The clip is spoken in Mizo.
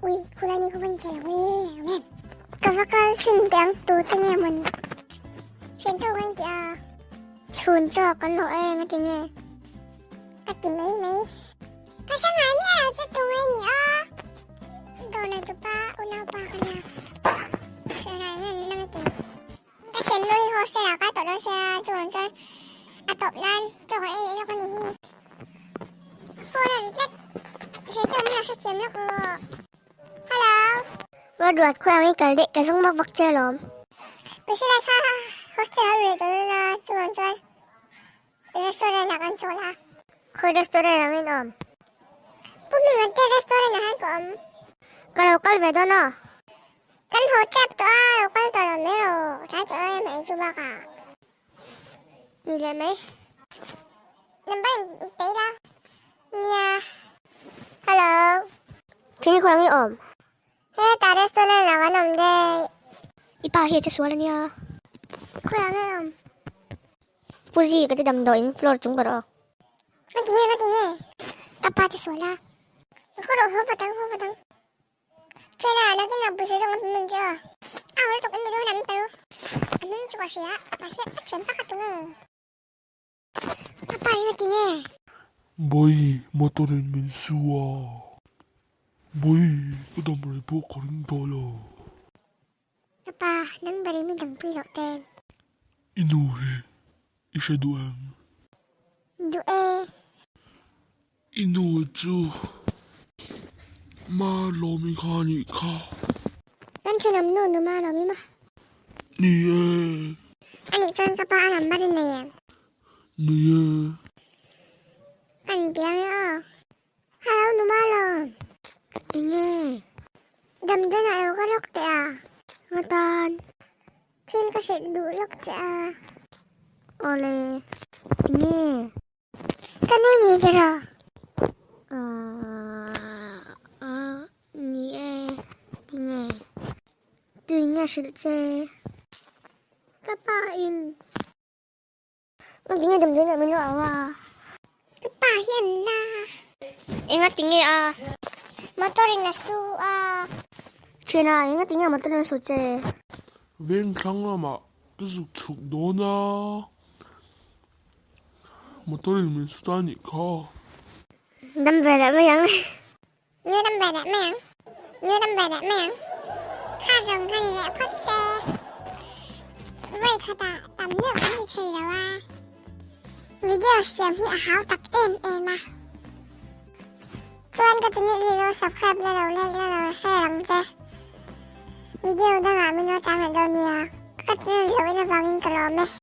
Ui, khulai mi khu va ni che lo e, awm em? Ka va kal thin teh ang, tu te nge maw ni? Thian tawk a inti a. Chhun chaw kan hlawh e, nga ti nge? Ka ti mai mai. Ka hre ngai miah lo che tu nge ni a? Dawr nei tupa unaupa ka nia. Hre ngai nge nang i ti? Ka thian nu hi hostel ah kal tawh dawn sia chuan chuan a tawp nan chaw kan ei leh lawk a ni hi. Phone a ri tlat. Hre tawh min lo hrethiam lawk rawh. Hello. Ruat ruat khawi ang i kal daih ka zawng vak vak che alawm. Priscilla kha hostel ah a ri leh tawh dawn a chuan chuan restaurant ah kan chawl a. Khawi restaurant ang in awm? Pu Hminga te restaurant ah hian ka awm. Ka lo kal ve dawn a. Kan haw tep tawh a, lo kal tawh lo mai rawh, tlai tawh em ei chu bakah. Ni leh mai. Number in pe ila. Nia. Hello. Thil khawi ang i awm? Hetah restaurant ah kan awm daih. I pa hi a che sual ania. Khawi ang i awm? Puzi ka ti damdawiin floor chung ber aw. Ka ti nge ka ti nge. Ka pa che sual a. Haw rawh haw vat ang haw vat ang. Chena nakin a pawisa zawng a hming chu aw. A haw lutuk in ni dawn a min pe ru. A hming chu ka hria mahse a thian pakhat tu nge. Ka pa hi nga ti nge? Bawi motor in min su a. Bawi ka dam rei pawh ka ring tawh lo. Ka pa number in mi dangpui loh ten. I nu hi i hre duh em? Duh e. I nu chu ma lawmi kha a nih kha. Kan thenawm nu nu ma lawmi maw? Ni e. A nih chuan ka pa a number i nei em? Ni e. Kan biang e aw. Hello nu ma lawm. Enge? Damdawn ah ilo ka lawk teh a. Nga tan. Thil ka hrilh duh lawk che a. Awle. Enge? Ka nui ni che rawh. Aaa ni e tinge tui nge hrilh che. Ka pa in. Tinge damdawiin ah min lo au a. Ka pa hian la. Enga tinge a. Motor in a su a. Thiana enga tinge motor in a su che. Vengthlang lamah ka zuk chhuk dawn a. Motor in min su ta anih kha. Dam ve leh mai ang. New dam ve leh mai ang. New dam ve leh mai ang. Kha zawng kha ni leh phawt se. Vawi khatah tam deuh kan ti thei lo a. Video siam hi a hau tak em em a. Chuan ka channel hi lo subscribe la lo like la lo share ang che. Video dangah min lo chang leh dawn nia. Ka channel lo en avangin ka lawm e.